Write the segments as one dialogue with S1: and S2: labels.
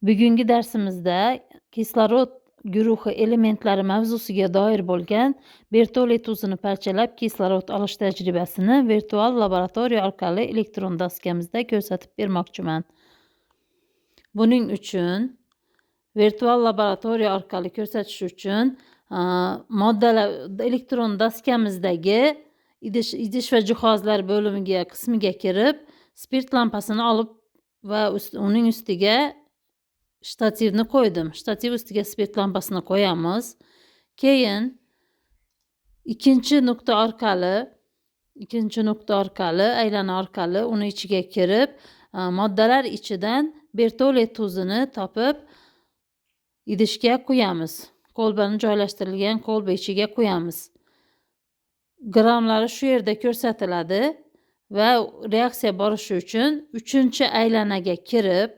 S1: Bugungi darsimizda kislorod guruhi elementlari mavzusiga doir bo'lgan Bertolli tuzini parchalab kislorod olish tajribasini virtual laboratoriya orqali elektron daskamizda ko'rsatib bermoqchiman. Buning uchun virtual laboratoriya orqali ko'rsatish uchun moddalar elektron daskamizdagi idish va jihozlar bo'limiga qismiga kirib, spirt lampasini olib va uning ustiga shtativni qo'ydim. Shtativ ustiga spirt lampasini qo'yamiz. Keyin ikkinchi nuqta orqali aylana orqali uni ichiga kirib, moddalar ichidan Bertolli tuzini topib idishga qo'yamiz. Kolbani joylashtirilgan kolba ichiga qo'yamiz. Gramlari shu yerda ko'rsatiladi va reaksiya borishi uchun 3-aylanaga kirib,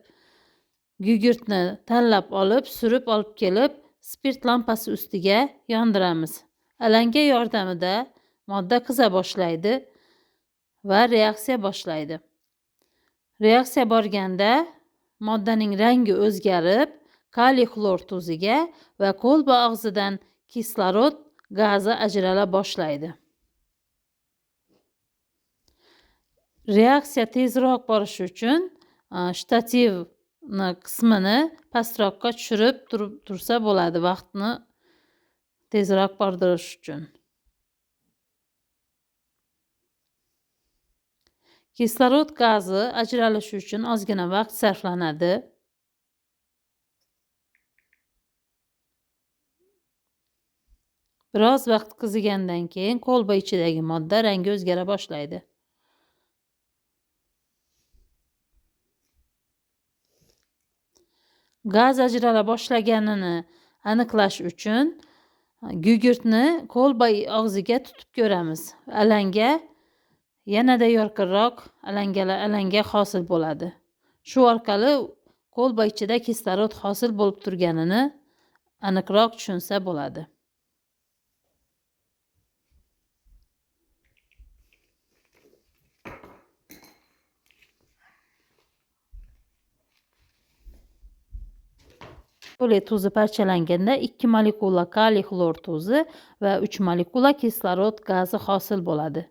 S1: gugurtni tanlab olib, surib olib kelib, spirt lampasi ustiga yondiramiz. Alanga yordamida modda qiza boshlaydi va reaksiya boshlaydi. Reaksiya borganda moddaning rangi o'zgarib, kaliy xlor tuziga va kolba og'zidan kislorod gazi ajrala boshlaydi. Reaksiya tezroq borishi uchun shtativni qismini pastroqqa tushirib tursa bo'ladi, vaqtni tezroq bordirish uchun. Kislorod gazi ajralishi uchun ozgina vaqt sarflanadi. Biroz vaqt qizigandan keyin kolba ichidagi modda rangi o'zgara boshlaydi. Gaz ajrala boshlaganini aniqlash uchun gugurtni kolba og'ziga tutib ko'ramiz. Alanga yanada yorqinroq alanga hosil bo'ladi. Shu orqali kolba ichida kislorod hosil bo'lib turganini aniqroq tushunsa bo'ladi. Bertolli tuzi parchalanganda 2 molekula kaliy xlor tuzi va 3 molekula kislorod gazi hosil bo'ladi.